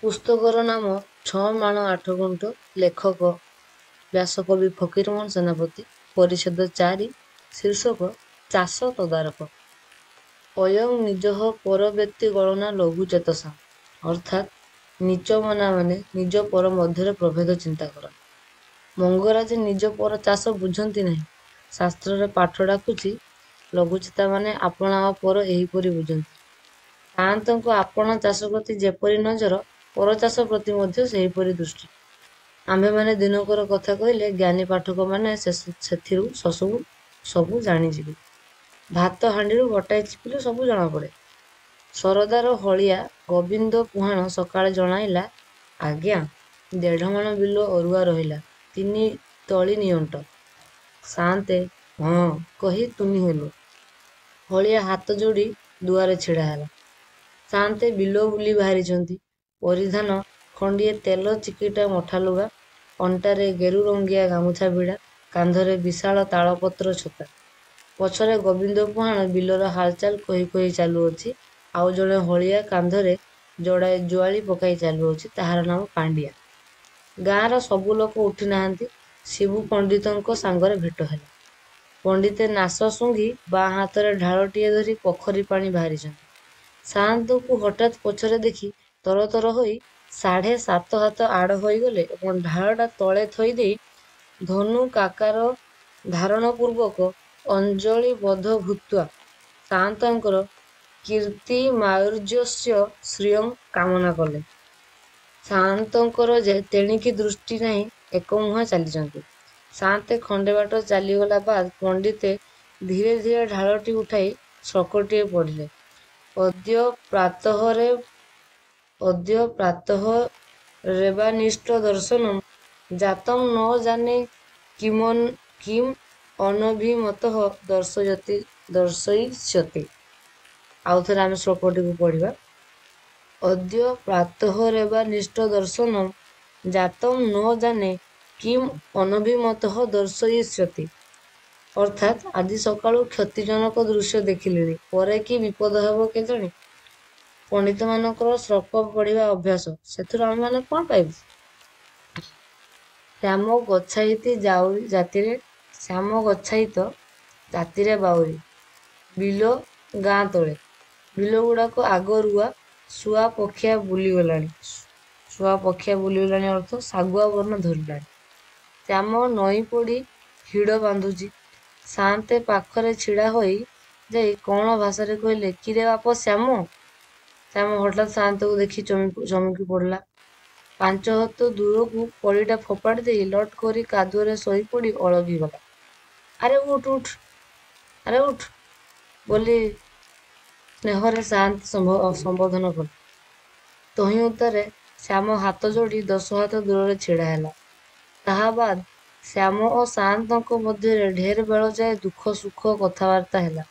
ପୁସ୍ତକର ନାମ 6 ମାଣ 8 ଗୁଣ୍ଠ, ଲେଖକ ବ୍ୟାସକବି ଫକୀରମୋହନ ସେନାପତି, ପରିଚ୍ଛେଦ 4, ଶୀର୍ଷକ ଚାଷ ତଦାରଖ। ଅୟଂ ନିଜଃ ପରବ୍ୟକ୍ତି ଗଣନା ଲଘୁ ଚେତସାମ୍। ଅର୍ଥାତ୍ ନୀଚମନାମାନେ ନିଜ ପର ମଧ୍ୟରେ ପ୍ରଭେଦ ଚିନ୍ତା କରନ୍ତି। ମଙ୍ଗରାଜେ ନିଜ ପର ଚାଷ ବୁଝନ୍ତି ନାହିଁ। ଶାସ୍ତ୍ରର ପାଠ ଡାକୁଛି, ଲଘୁଚେତାମାନେ ଆପଣା ଓ ପର ଏହିପରି ବୁଝନ୍ତି। ସାଆନ୍ତଙ୍କ ଆପଣା ଚାଷ ପ୍ରତି ଯେପରି ନଜର, ପରଚାଷ ପ୍ରତି ମଧ୍ୟ ସେହିପରି ଦୃଷ୍ଟି। ଆମ୍ଭେମାନେ ଦିନକର କଥା କହିଲେ ଜ୍ଞାନୀ ପାଠକମାନେ ସେଥିରୁ ସବୁ ଜାଣିଯିବେ। ଭାତ ହାଣ୍ଡିରୁ ଗୋଟାଏ ଚିପିଲେ ସବୁ ଜଣାପଡ଼େ। ସରଦାର ହଳିଆ ଗୋବିନ୍ଦ ପୁହାଣ ସକାଳେ ଜଣାଇଲା, ଆଜ୍ଞା, ଦେଢ଼ମାଣ ବିଲ ଅରୁଆ ରହିଲା, 3 ତଳି ନିଅଣ୍ଟ। ସାଆନ୍ତେ ହଁ କହି ତୁନି ହେଲେ। ହଳିଆ ହାତ ଯୋଡ଼ି ଦୁଆରେ ଛିଡ଼ା ହେଲା। ସାଆନ୍ତେ ବିଲ ବୁଲି ବାହାରିଛନ୍ତି। ପରିଧାନ ଖଣ୍ଡିଏ ତେଲ ଚିକିଟା ମଠାଲୁଗା, ଅଣ୍ଟାରେ ଗେରୁରଙ୍ଗିଆ ଗାମୁଛା ଭିଡ଼ା, କାନ୍ଧରେ ବିଶାଳ ତାଳପତ୍ର ଛତା। ପଛରେ ଗୋବିନ୍ଦ ପୁହାଣ ବିଲର ହାଲଚାଲ କହି କହି ଚାଲୁଅଛି। ଆଉ ଜଣେ ହଳିଆ କାନ୍ଧରେ ଯୋଡ଼ାଏ ଜୁଆଳି ପକାଇ ଚାଲୁଅଛି, ତାହାର ନାମ ପାଣ୍ଡିଆ। ଗାଁର ସବୁ ଲୋକ ଉଠି ନାହାନ୍ତି। ଶିବୁ ପଣ୍ଡିତଙ୍କ ସାଙ୍ଗରେ ଭେଟ ହେଲା। ପଣ୍ଡିତେ ନାସ ଶୁଙ୍ଘି ବାଁ ହାତରେ ଢାଳଟିଏ ଧରି ପୋଖରୀ ପାଣି ବାହାରିଛନ୍ତି। ସାଆନ୍ତଙ୍କୁ ହଠାତ୍ ପଛରେ ଦେଖି ତରତର ହୋଇ 7.5 ହାତ ଆଡ଼ ହୋଇଗଲେ ଏବଂ ଢାଳଟା ତଳେ ଥୋଇଦେଇ ଧନୁକାକାର ଧାରଣପୂର୍ବକ ଅଞ୍ଜଳିବଦ୍ଧ ଭୂତ୍ୱା ସାଆନ୍ତଙ୍କର କୀର୍ତ୍ତିମାୟୁର୍ଯଶଃ ଶ୍ରିୟଂ କାମନା କଲେ। ସାଆନ୍ତଙ୍କର ତେଣିକି ଦୃଷ୍ଟି ନାହିଁ, ଏକମୁହାଁ ଚାଲିଛନ୍ତି। ସାଆନ୍ତେ ଖଣ୍ଡେବାଟ ଚାଲିଗଲା ବାଦ୍ ପଣ୍ଡିତେ ଧୀରେ ଧୀରେ ଢାଳଟି ଉଠାଇ ଶ୍ଳୋକଟିଏ ପଢ଼ିଲେ। ଅଦ୍ୟ ପ୍ରାତଃରେବାନିଷ୍ଟ ଦର୍ଶନଂ ଜାତଂ ନ ଜାନେ କିମ୍ ଅନଭିମତଃ ଦର୍ଶୟିଷ୍ୟତି। ଆଉଥରେ ଆମେ ଶ୍ଳୋକଟିକୁ ପଢ଼ିବା। ଅଦ୍ୟ ପ୍ରାତଃରେବାନିଷ୍ଟ ଦର୍ଶନଂ ଜାତଂ ନ ଜାନେ କିମ୍ ଅନଭିମତଃ ଦର୍ଶୟିଷ୍ୟତି। ଅର୍ଥାତ୍ ଆଜି ସକାଳୁ କ୍ଷତିଜନକ ଦୃଶ୍ୟ ଦେଖିଲିଣି, ପରେ କି ବିପଦ ହେବ କେଜାଣି? ପଣ୍ଡିତମାନଙ୍କର ଶ୍ଳୋକ ପଢ଼ିବା ଅଭ୍ୟାସ, ସେଥିରୁ ଆମେମାନେ କ'ଣ ପାଇବୁ? ଶ୍ୟାମ ଗଛାଇତି ଜାତିରେ ଶ୍ୟାମ ଗଛାଇତ ଜାତିରେ ବାଉରୀ। ବିଲ ଗାଁ ତଳେ। ବିଲଗୁଡ଼ାକ ଆଗ ରୁଆ, ଶୁଆ ପଖିଆ ବୁଲିଗଲାଣି। ଶୁଆ ପଖିଆ ବୁଲିଗଲାଣି ଅର୍ଥ ଶାଗୁଆ ବର୍ଣ୍ଣ ଧରିଲାଣି। ଶ୍ୟାମ ନଇଁପଡ଼ି ହିଡ଼ ବାନ୍ଧୁଛି। ସାଆନ୍ତେ ପାଖରେ ଛିଡ଼ା ହୋଇ ଯାଇ କଅଁଳ ଭାଷାରେ କହିଲେ, କିରେ ବାପ ଶ୍ୟାମ! ଶ୍ୟାମ ହଠାତ୍ ସାଆନ୍ତଙ୍କୁ ଦେଖି ଚମକି ପଡ଼ିଲା। 5 ହାତ ଦୂରକୁ କଳିଟା ଫୋପାଡ଼ି ଦେଇ ଲଟ୍ କରି କାଦୁଅରେ ଶୋଇପଡ଼ି ଅଳଗିଗଲା। ଆରେ ଉଠ୍ ଉଠ୍, ଆରେ ଉଠ୍ ବୋଲି ସ୍ନେହରେ ସାଆନ୍ତେ ସମ୍ବୋଧନ କଲେ। ତହିଁ ଉତ୍ତାରେ ଶ୍ୟାମ ହାତ ଯୋଡ଼ି 10 ହାତ ଦୂରରେ ଛିଡ଼ା ହେଲା। ତାହା ବାଦ୍ ଶ୍ୟାମ ଓ ସାଆନ୍ତଙ୍କ ମଧ୍ୟରେ ଢେର ବେଳଯାଏ ଦୁଃଖ ସୁଖ କଥାବାର୍ତ୍ତା ହେଲା।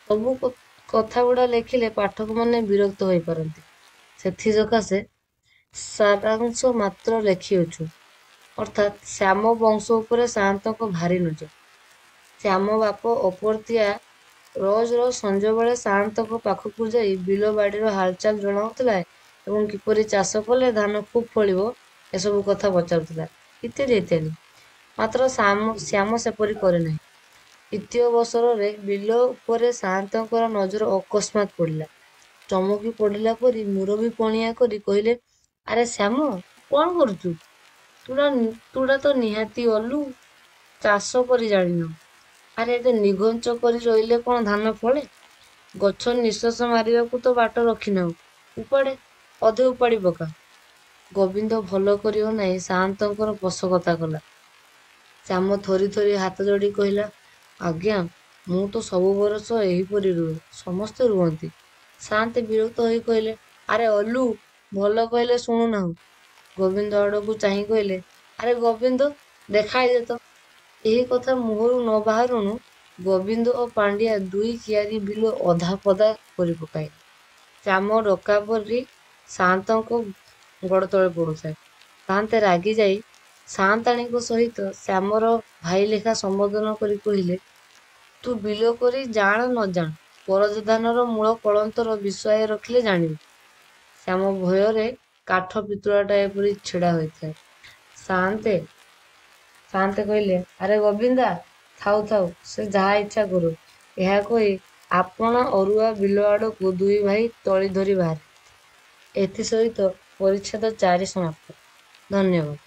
ସବୁ କଥାଗୁଡ଼ା ଲେଖିଲେ ପାଠକମାନେ ବିରକ୍ତ ହୋଇପାରନ୍ତି, ସେଥିସକାଶେ ସାରାଂଶ ମାତ୍ର ଲେଖିଅଛୁ। ଅର୍ଥାତ୍ ଶ୍ୟାମ ବଂଶ ଉପରେ ସାଆନ୍ତଙ୍କ ଭାରି ନଜର। ଶ୍ୟାମ ବାପ ଅପର୍ତ୍ତିଆ ରୋଜ ରୋଜ ସଞ୍ଜବେଳେ ସାଆନ୍ତଙ୍କ ପାଖକୁ ଯାଇ ବିଲ ବାଡ଼ିର ହାଲଚାଲ ଜଣାଉଥିଲା ଏବଂ କିପରି ଚାଷ କଲେ ଧାନ ଖୁବ୍ ଫଳିବ ଏସବୁ କଥା ପଚାରୁଥିଲା, ଇତ୍ୟାଦି ଇତ୍ୟାଦି। ମାତ୍ର ଶ୍ୟାମ ସେପରି କରେ ନାହିଁ। ଇତ୍ୟବସରରେ ବିଲ ଉପରେ ସାଆନ୍ତଙ୍କର ନଜର ଅକସ୍ମାତ୍ ପଡ଼ିଲା। ଚମକି ପଡ଼ିଲା ପରି ମୁରବି ପଣିଆ କରି କହିଲେ, ଆରେ ଶ୍ୟାମ, ତୁ କ'ଣ କରୁଛୁ? ତୁଟା ତ ନିହାତି ଅଲୁ, ଚାଷ କରି ଜାଣିନାହୁଁ। ଆରେ ଏତେ ନିଘଞ୍ଚ କରି ରୋଇଲେ କ'ଣ ଧାନ ଫଳେ? ଗଛ ନିଶ୍ୱାସ ମାରିବାକୁ ତ ବାଟ ରଖିନାହୁଁ। ଉପାଡ଼େ, ଅଧେ ଉପାଡ଼ି ପକା। ଗୋବିନ୍ଦ ଭଲ କରି ଅନାଇ ସାଆନ୍ତଙ୍କର ପୋଷକତା କଲା। ଶ୍ୟାମ ଥରି ଥରି ହାତ ଯୋଡ଼ି କହିଲା, ଆଜ୍ଞା, ମୁଁ ତ ସବୁ ବରଷ ଏହିପରି ରୁଏ, ସମସ୍ତେ ରୁଅନ୍ତି। ସାଆନ୍ତେ ବିରକ୍ତ ହୋଇ କହିଲେ, ଆରେ ଅଲୁ, ଭଲ କହିଲେ ଶୁଣୁନାହୁଁ। ଗୋବିନ୍ଦ ଆଡ଼କୁ ଚାହିଁ କହିଲେ, ଆରେ ଗୋବିନ୍ଦ, ଦେଖାଇ ଦେ ତ। ଏହି କଥା ମୁହଁରୁ ନ ବାହାରୁଣୁ ଗୋବିନ୍ଦ ଓ ପାଣ୍ଡିଆ 2 କିଆରି ବିଲ ଅଧା ପଦା କରି ପକାଇଲେ। ଶ୍ୟାମ ଡକା ପରି ସାଆନ୍ତଙ୍କ ଗୋଡ଼ ତଳେ ପଡୁଥାଏ। ସାଆନ୍ତେ ରାଗିଯାଇ ସାଆନ୍ତାଣୀଙ୍କ ସହିତ ଶ୍ୟାମର ଭାଇ ଲେଖା ସମ୍ବୋଧନ କରି କହିଲେ, ତୁ ବିଲ କରି ଜାଣ ନ ଜାଣ, ପରଜ ଧାନର ମୂଳ କଳନ୍ତର ବିଷାଏ ରଖିଲେ ଜାଣିବୁ। ଶ୍ୟାମ ଭୟରେ କାଠ ପିତୁଳାଟାଏ ପରି ଛିଡ଼ା ହୋଇଥାଏ। ସାଆନ୍ତେ ସାଆନ୍ତେ କହିଲେ, ଆରେ ଗୋବିନ୍ଦା, ଥାଉ ଥାଉ, ସେ ଯାହା ଇଚ୍ଛା କରୁ। ଏହା କହି ଆପଣା ଅରୁଆ ବିଲ ଆଡ଼କୁ ଦୁଇ ଭାଇ ତଳି ଧରି ବାହାରିଲେ। ଏଥି ସହିତ ପରିଚ୍ଛେଦ 4 ସମାପ୍ତ। ଧନ୍ୟବାଦ।